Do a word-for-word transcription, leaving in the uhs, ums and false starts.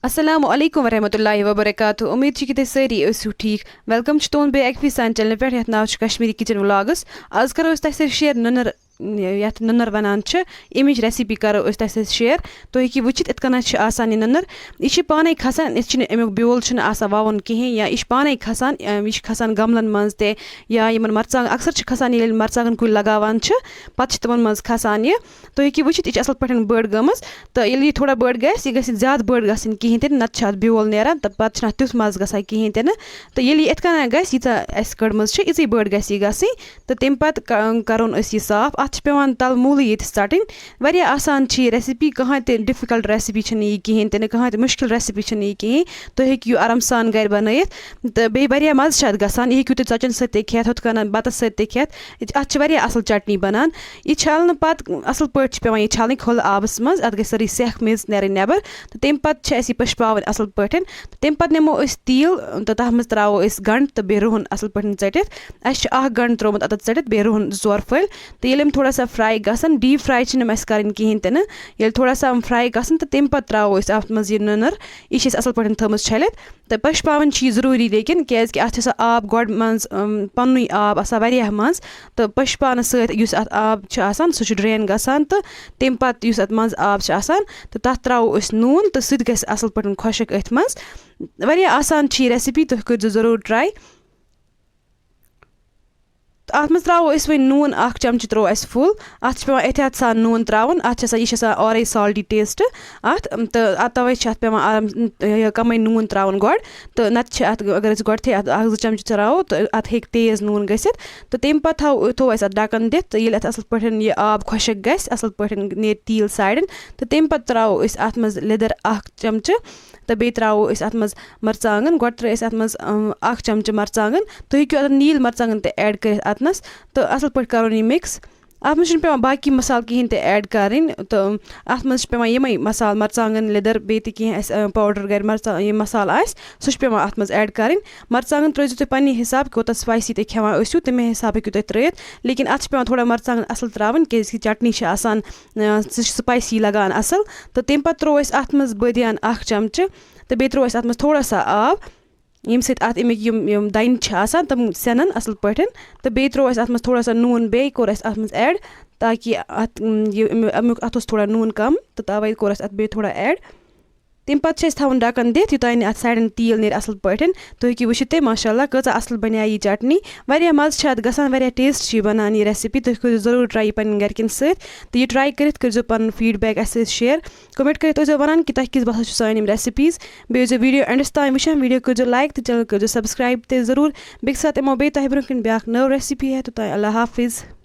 السلام علیکم ورحمۃ اللہ وبرکاتہ۔ امید چھِ کہِ تُہۍ سٲری ٲسِو ٹھیٖک۔ ویلکم چھُ تُہُنٛد بیٚیہِ اَکہِ پھِرِ سانہِ چینلہِ پٮ۪ٹھ، یَتھ ناو چھُ کشمیٖری کِچن ولاگس۔ آز کرو أسۍ تۄہہِ سۭتۍ شیئر نُنر، یَتھ نُنر وَنان چھِ، اَمِچ ریسیپی کرو أسۍ تۄہہِ سۭتۍ شیئر۔ تُہۍ ہیٚکِو وٕچھِتھ یِتھ کٔنۍ چھِ آسان یہِ نُنر۔ یہِ چھِ پانَے کھسان، یہِ چھِنہٕ اَمیُک بیول چھُنہٕ آسان وَوُن کِہیٖنۍ، یا یہِ چھِ پانَے کھسان، اَم، یہِ چھِ کھسان گملن منٛز تہِ، یا یِمن مرژانٛگ-، اکثر چھِ کھسان ییٚلہِ مرژانٛگن کُلۍ لگاوان چھِ، پتہٕ چھِ تِمن منٛز کھسان یہِ۔ تُہۍ ہیٚکِو وٕچھِتھ، یہِ چھِ اَصٕل پٲٹھۍ بٔڑ گٔمٕژ۔ تہٕ ییٚلہِ یہِ تھوڑا بٔڑ گژھِ، یہِ گژھِ نہٕ زیادٕ بٔڑ گژھٕنۍ کِہیٖنۍ تہِ نہٕ، نَتہٕ چھِ اَتھ بیول نیران، تہٕ پَتہٕ چھِنہٕ اَتھ تیُتھ مَزٕ گژھان کِہیٖنۍ تہِ نہٕ۔ تہٕ ییٚلہِ یہِ یِتھ کَنۍ گژھِ، ییٖژاہ اَسہِ کٔڑمٕژ چھِ، یِژٕے بٔڑ گژھِ یہِ گژھٕنۍ۔ تہٕ تَمہِ پَتہٕ ک-، کَرون أسۍ یہِ صاف۔ اَتھ چھِ پٮ۪وان تَلہٕ موٗلٕے ییٚتہِ ژَٹٕنۍ۔ واریاہ آسان چھِ یہِ ریسیپی، کٕہٕنۍ تہِ ڈِفِکَلٹ ریسیپی چھَنہٕ یہِ کِہیٖنۍ تہِ نہٕ، کٕہٕنۍ تہِ مُشکِل ریسیپی چھَنہٕ یہِ کِہیٖنۍ۔ تُہۍ ہیٚکِو یہِ آرام سان گَرِ بَنٲیِتھ، تہٕ بیٚیہِ واریاہ مَزٕ چھِ اَتھ گژھان۔ یہِ ہیٚکِو تُہۍ ژۄچَن سۭتۍ تہِ کھٮ۪تھ، ہُتھ کَنۍ بَتَس سۭتۍ تہِ کھٮ۪تھ۔ یہِ چھِ، اَتھ چھِ واریاہ اَصٕل چٹنی بَنان۔ یہِ چھَلنہٕ پَتہٕ اَصٕل پٲٹھۍ چھِ پٮ۪وان یہِ چھَلٕنۍ کھُلہٕ آبَس منٛز، اَتھ گژھِ سٲرٕے سٮ۪کھ میٚژ نیرٕنۍ نٮ۪بَر۔ تہٕ تَمہِ پَتہٕ چھِ اَسہِ یہِ پٔشپاوٕنۍ اَصٕل پٲٹھۍ۔ تہٕ تَمہِ پَتہٕ نِمو أسۍ تیٖل، تہٕ تَتھ منٛز ترٛاوو أسۍ گَنٛڈٕ تہٕ بیٚیہِ رُہَن اَصٕل پٲٹھۍ ژٔٹِتھ۔ اَسہِ چھِ اَکھ گَنٛڈٕ ترٛوومُت اَتَتھ ژٔٹِتھ، بیٚیہِ رُہَن زٕ ژور پھٔلۍ۔ تہٕ ییٚلہِ یِم تھوڑا سا فرٛاے گژھن، ڈیٖپ فرٛاے چھِنہٕ یِم اَسہِ کَرٕنۍ کِہیٖنۍ تہِ نہٕ۔ ییٚلہِ تھوڑا سا یِم فرٛاے گژھن، تہٕ تَمہِ پَتہٕ ترٛاوو أسۍ اَتھ منٛز یہِ نُنَر۔ یہِ چھِ اَسہِ اَصٕل پٲٹھۍ تھٲومٕژ چھٔلِتھ۔ تہٕ پٔشپاوٕنۍ چھِ یہِ ضروٗری، لیکن کیٛازِکہِ اَتھ چھِ آسان آب گۄڈٕ منٛز، اَم، پَننُے آب آسان واریاہ منٛز، تہٕ پٔشپاونہٕ سۭتۍ یُس اَتھ آب چھُ آسان، سُہ چھُ ڈرٛین گژھان، تہٕ تَمہِ پَتہٕ یُس اَتھ منٛز آب چھُ آسان، تہٕ تَتھ ترٛاوو أسۍ نوٗن، تہٕ سُہ تہِ گژھِ اَصٕل پٲٹھۍ خۄشٕک أتھۍ منٛز۔ واریاہ آسان چھِ یہِ ریسیپی، تُہۍ کٔرۍزیو ضروٗر ٹراے۔ تہٕ اَتھ منٛز ترٛاوو أسۍ وۄنۍ نوٗن، اَکھ چمچہٕ ترٛوو اَسہِ فُل۔ اَتھ چھِ پٮ۪وان احتیاط سان نوٗن ترٛاوُن، اَتھ چھِ آسان، یہِ چھِ آسان اورَے سالٹی ٹیسٹ اَتھ، تہٕ اَتھ تَوَے چھِ اَتھ پٮ۪وان آرام، یہِ کَمٕے نوٗن ترٛاوُن گۄڈٕ، تہٕ نَتہٕ چھِ اَتھ، اگر أسۍ گۄڈٕتھٕے اَتھ اَکھ زٕ چمچہٕ ترٛاوو، تہٕ اَتھ ہیٚکہِ تیز نوٗن گٔژھِتھ۔ تہٕ تَمہِ پَتہٕ تھاوو، تھوٚو اَسہِ اَتھ ڈَکَن دِتھ، تہٕ ییٚلہِ اَتھ اَصٕل پٲٹھۍ یہِ آب خۄشٕک گژھِ، اَصٕل پٲٹھۍ نیرِ تیٖل سایڈَن، تہٕ تَمہِ پَتہٕ ترٛاوو أسۍ اَتھ منٛز لیٚدٕر اَکھ چمچہٕ، تہٕ بیٚیہِ ترٛاوو أسۍ اَتھ منٛز مرژٕوانٛگن۔ گۄڈٕ ترٛٲے اَسہِ اَتھ منٛز، اَم، اَکھ چمچہٕ مرژٕوانٛگن۔ تُہۍ ہیٚکِو اَتھ نیٖلۍ مرژٕوانٛگن تہِ add کٔرِتھ اَتنَس، تہٕ اَصٕل پٲٹھۍ کَرُن یہِ mix۔ اَتھ منٛز چھُنہٕ پٮ۪وان باقی مصالہٕ کِہیٖنۍ تہِ add کَرٕنۍ، تہٕ اَتھ منٛز چھِ پٮ۪وان یِمَے مصالہٕ، مرژٕوانٛگن، لیٚدٕر، بیٚیہِ تہِ کینٛہہ اَسہِ، اَ، powder گَرِ مرژٕ-، یہِ مصالہٕ آسہِ، سُہ چھُ پٮ۪وان اَتھ منٛز add کَرٕنۍ۔ مرژٕوانٛگن ترٛٲیزیو تُہۍ پنٛنہِ حِساب، کوٗتاہ spicy تُہۍ کھٮ۪وان ٲسِو، تَمے حِساب ہیٚکِو تُہۍ ترٛٲیِتھ۔ لیکن اَتھ چھِ پٮ۪وان تھوڑا مرژٕوانٛگن اَصٕل ترٛاوٕنۍ، کیٛازِکہِ چٹنی چھِ آسان، اَ، سُہ چھُ spicy لَگان اَصٕل۔ تہٕ تَمہِ پَتہٕ ترٛوو اَسہِ اَتھ منٛز بٲدیان اَکھ چمچہٕ، تہٕ بیٚیہِ ترٛوو اَسہِ اَتھ منٛز تھوڑا سا آب، ییٚمہِ سۭتۍ اَتھ اَمِکۍ یِم، یِم دَنہِ چھِ آسان، تِم سٮ۪نَن اَصٕل پٲٹھۍ۔ تہٕ بیٚیہِ ترٛوو اَسہِ اَتھ منٛز تھوڑا سا نوٗن، بیٚیہِ کوٚر اَسہِ اَتھ منٛز add، تاکہِ اَتھ، یہِ، اَمیُک، اَتھ اوس تھوڑا نوٗن کَم، تہٕ تَوَے کوٚر اَسہِ اَتھ بیٚیہِ تھوڑا add۔ تَمہِ پَتہٕ چھِ أسۍ تھاوُن ڈَکَن دِتھ، یوٚتانۍ نہٕ اَتھ سایڈَن تیٖل نیرِ اَصٕل پٲٹھۍ۔ تُہۍ ہیٚکِو وٕچھِتھ تہِ، ماشاء اللہ، کۭژاہ اَصٕل بَنے یہِ چٹنی۔ واریاہ مَزٕ چھِ اَتھ گژھان، واریاہ taste چھِ یہِ بَنان، یہِ recipe۔ تُہۍ کٔرِو ضروٗر try یہِ پنٛنٮ۪ن گَرِکٮ۪ن سۭتۍ، تہٕ یہِ try کٔرِتھ کٔرۍزیو پَنُن feedback اَسہِ سۭتۍ share۔ Comment کٔرِتھ ٲسۍزیو وَنان کہِ تۄہہِ کِژھ باسان چھِ سٲنۍ یِم recipes۔ بیٚیہِ ٲسۍزیو video endس تام وٕچھان، video کٔرۍزیو like تہٕ channel کٔرۍزیو subscribe تہِ ضروٗر۔ بیٚکہِ ساتہٕ یِمو بیٚیہِ تۄہہِ برٛونٛہہ کَنہِ بیٛاکھ نٔو recipe ہٮ۪تھ، توٚتام اللہ حافظ۔